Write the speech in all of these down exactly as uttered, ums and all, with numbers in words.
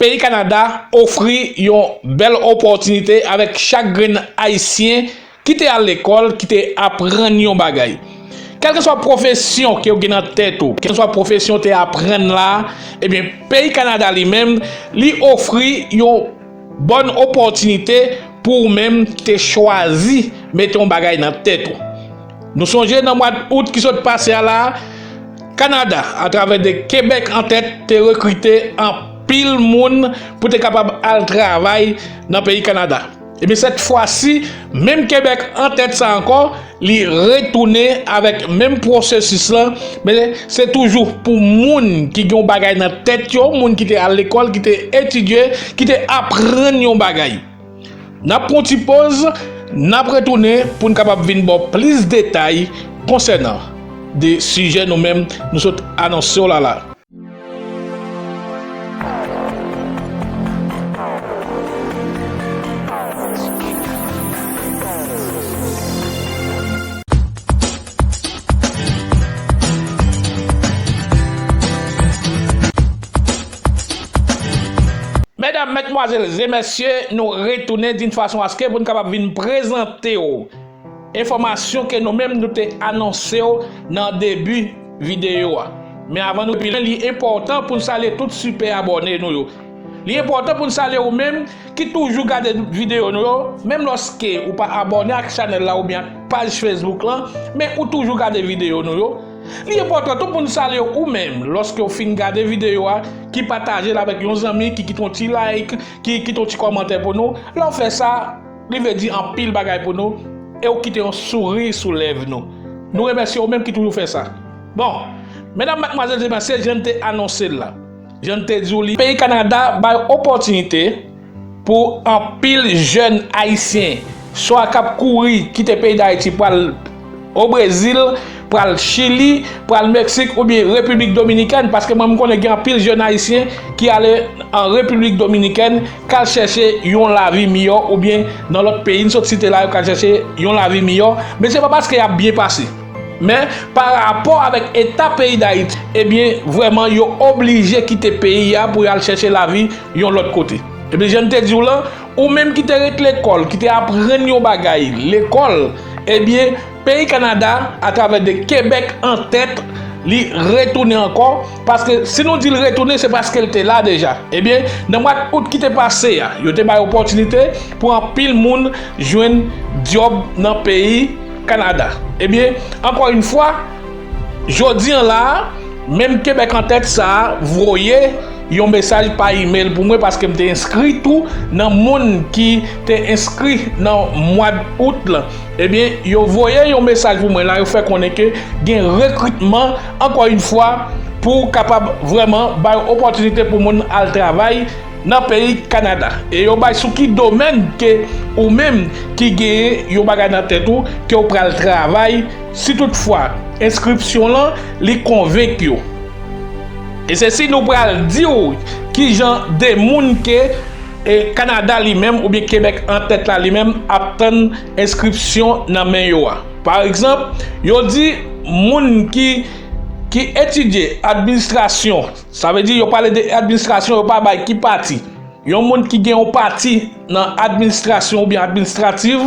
peyi Kanada ofri yon bèl opòtinite avèk chak grenn Ayisyen ki te al lekòl, ki te aprann yon bagay. Kèlkeswa pwofesyon ke w gen nan tèt ou, kèlkeswa pwofesyon w te aprann la, ebyen, peyi Kanada li menm, li ofri yon bòn opòtinite pou ou menm ki te chwazi mete yon bagay nan tèt ou. Nou sonje nan mwa out ki sot pase a la, Kanada, atravè de Québec en tête, te rekrite anpil moun pou te kapab al travay nan peyi Kanada. Ebyen, sèt fwa si, menm Québec en tête sa ankò, li retounen avèk menm pwosesis lan, men se toujou pou moun ki gen yon bagay nan tèt yo, moun ki te al lekòl, ki te etidye, ki te aprann yon bagay. N ap pran yon ti poz, n ap retounen pou n kapab vin ba w plis detay konsènan de sijè nou menm nou sot anonse w la la. Medam, medmwazèl e mesye, nou retounen d'une façon à ce que pou n kapab vin prezante w enfòmasyon ke nou menm nou te anonse w nan debi videyo a. Men avan nou pi lwen, li enpòtan pou n salye tout sipè abòne nou yo. Li enpòtan pou n salye ou menm ki toujou gade videyo nou yo, menm lòske ou pa abòne ak chanèl la oubyen ak paj Facebook lan, men ou toujou gade videyo nou yo. Li enpòtan tou pou n salye ou menm lòske w fin gade videyo a, ki pataje l avèk yon zanmi, ki kite yon ti like, ki kite yon ti kòmantè pou nou. Lè w fè sa, li vle di anpil bagay pou nou e w kite yon souri sou lèv nou. Nou remèsye ou menm ki toujou fè sa. Bon, medam, madmwazèl e mesye, jan n te anonse l la, jan n te di w li, peyi Kanada bay opòtinite pou anpil jèn ayisyen, swa k ap kouri kite peyi Dayiti pral o Brezil, pral Chili, pral Meksik oubyen Repiblik Dominikèn, paske mwen m konnen gen anpil jèn ayisyen ki ale an Repiblik Dominikèn, k al chèche yon lavi miyò, oubyen nan lòt peyi n sot site la yo k al chèche yon lavi miyò, men se pa paske y ap byen pase. Men, pa rapò avèk eta peyi Dayiti, ebyen, vrèman, yo oblije kite peyi a pou y al chèche lavi yon lòt kote. Ebyen, jan n te di w lan, ou menm ki te ret lekòl, ki te aprann yon bagay lekòl, ebyen, peyi Kanada, atravè de Québec en tête, li retounen ankò, paske si nou di l retounen, se paske l te la deja. Ebyen, nan mwa out ki te pase a, yo te bay opòtinite pou anpil moun jwenn djòb nan peyi Kanada. Ebyen, ankò yon fwa, jodi an la a, menm Québec en tête sa a voye yon mesaj pa imèl pou mwen, paske m te enskri tou nan moun ki te enskri nan mwa out lan. Ebyen, yo voye yon mesaj pou mwen la, yo fè konnen ke gen rekritman, ankò yon fwa, pou kapab vrèman bay opòtinite pou moun al travay nan peyi Kanada. E yo bay sou ki domèn ke ou menm ki genyen yon bagay nan tèt ou, ke w pral travay, si toutfwa enskripsyon lan, li konvenk yo. E se si nou pral di w ki jan de moun ke, e, Kanada li menm oubyen Québec en tête la li menm ap tann enskripsyon nan men yo a. Pa egzanp, yo di moun ki, ki etidye administrasyon, sa vle di yo pale de administrasyon, yo pa bay ki pati. Yon moun ki gen yon pati nan administrasyon oubyen administratif,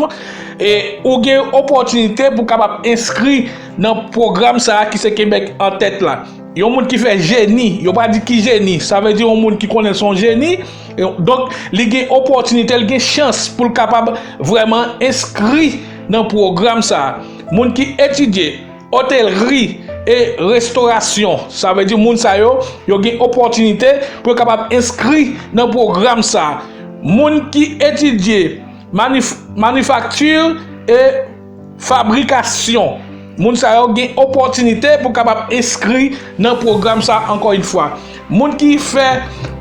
e ou gen opòtinite pou kapab enskri nan pwogram sa a ki se Québec en tête la. Yon moun ki fè jeni, yo pa di ki jeni, sa vle di yon moun ki konnen l se yon jeni, e donk li gen opòtinite, li gen chans pou l kapab vrèman enskri nan pwogram sa a. Moun ki etidye otelri e restorasyon, sa vle di moun sa yo, yo gen opòtinite pou yo kapab enskri nan pwogram sa a. Moun ki etidye manif-, manifakti e fabrikasyon, moun sa yo gen opòtinite pou kapab enskri nan pwogram sa a ankò yon fwa. Moun ki fè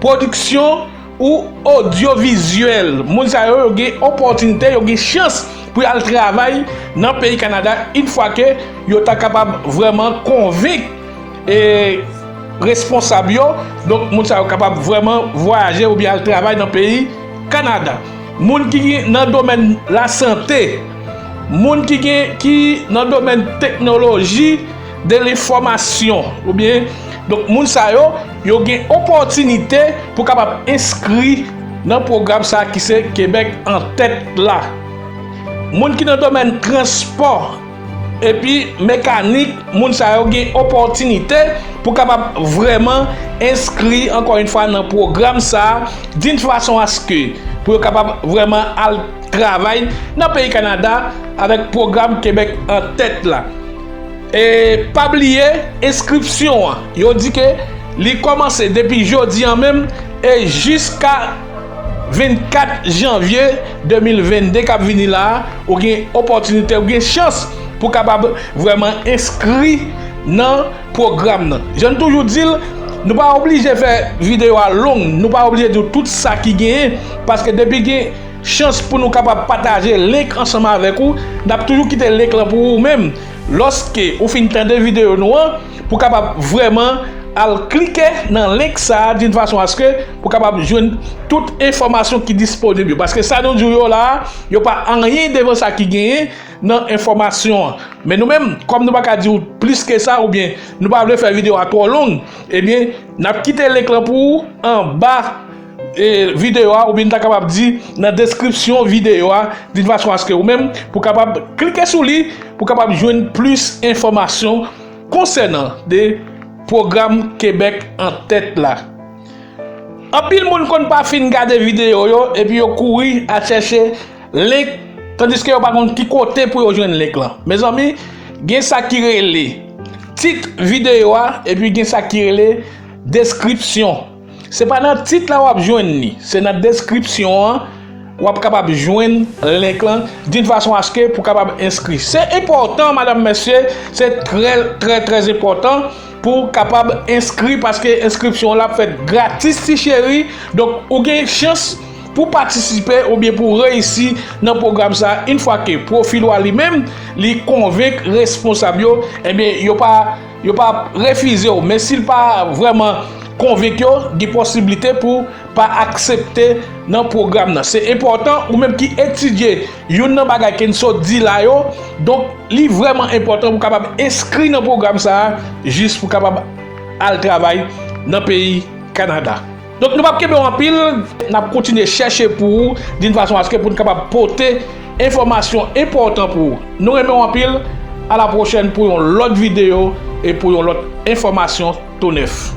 pwodiksyon ou odyovizyèl, moun sa yo, yo gen opòtinite, yo gen chans pou y al travay nan peyi Kanada, yon fwa ke yo ta kapab vrèman konvenk, e, responsab yo. Donk, moun sa yo kapab vrèman vwayaje oubyen al travay nan peyi Kanada. Moun ki nan domèn lasante, moun ki gen, ki nan domèn teknoloji de lenfòmasyon oubyen Donk, moun sa yo, yo gen opòtinite pou kapab enskri nan pwogram sa ki se Québec en tête la. Moun ki nan domèn transpò epi mekanik, moun sa yo gen opòtinite pou kapab vrèman enskri, ankò yon fwa, nan pwogram sa, d'une façon à ce que pou yo kapab vrèman al travay nan peyi Kanada avèk pwogram Québec en tête la. E pa bliye, enskripsyon an, yo di ke li kòmanse depi jodi an menm e jiska vennkat janvye de mil vennde k ap vini la a, ou gen opòtinite, ou gen chans pou kapab vrèman enskri nan pwogram nan. Jan n toujou di l, nou pa oblije fè videyo a long, nou pa oblije di w tout sa ki genyen, paske depi gen chans pou nou kapab pataje link ansanm avèk ou, n ap toujou kite link lan pou ou menm. Lòske ou fin tande videyo nou an, pou kapab vrèman al klike nan link sa a d'une façon à ce que pou kapab jwenn tout enfòmasyon ki disponib yo. Paske sa nou di w yo la a, yo pa anyen devan sa ki genyen nan enfòmasyon an. Men nou menm, kòm nou pa ka di w plis ke sa, oubyen nou pa vle fè videyo a twò long, ebyen, n ap kite link lan pou ou anba e, videyo a, oubyen n ta kapab di nan deskripsyon videyo a, d'une façon à ce que ou menm, pou kapab klike sou li, pou kapab jwenn plis enfòmasyon konsènan de pwogram Québec en tête la. Anpil moun konn pa fin gade videyo yo, epi yo kouri al chèche link, tandiske yo pa konn ki kote pou yo jwenn link lan. Mezanmi, gen sa ki rele tit videyo a, epi gen sa ki rele deskripsyon. Se pa nan tit la w ap jwenn li, se nan deskripsyon an w ap kapab jwenn link lan d'une façon à ce que pou kapab enskri. Se enpòtan, madanm, mesye, se trè, trè, trè enpòtan pou kapab enskri, paske enskripsyon la ap fèt gratis, ti cheri. Donk, ou gen chans pou patisipe oubyen pou reyisi nan pwogram sa, yon fwa ke pwofil ou a li menm, li konvenk responsab yo, ebyen, yo pa, yo pa refize w. Men si l pa vrèman konvenk yo, gen posiblite pou pa aksepte nan pwogram nan. Se enpòtan, ou menm ki etidye youn nan bagay ke n sot di la yo, donk, li vrèman enpòtan pou kapab enskri nan pwogram sa a, jis pou kapab al travay nan peyi Kanada. Donk, nou p ap kenbe w anpil, n ap kontinye chèche pou ou, d'une façon à ce que pou n kapab pote enfòmasyon enpòtan pou ou. Nou renmen w anpil, a la pwochèn pou yon lòt videyo e pou yon lòt enfòmasyon tou nèf.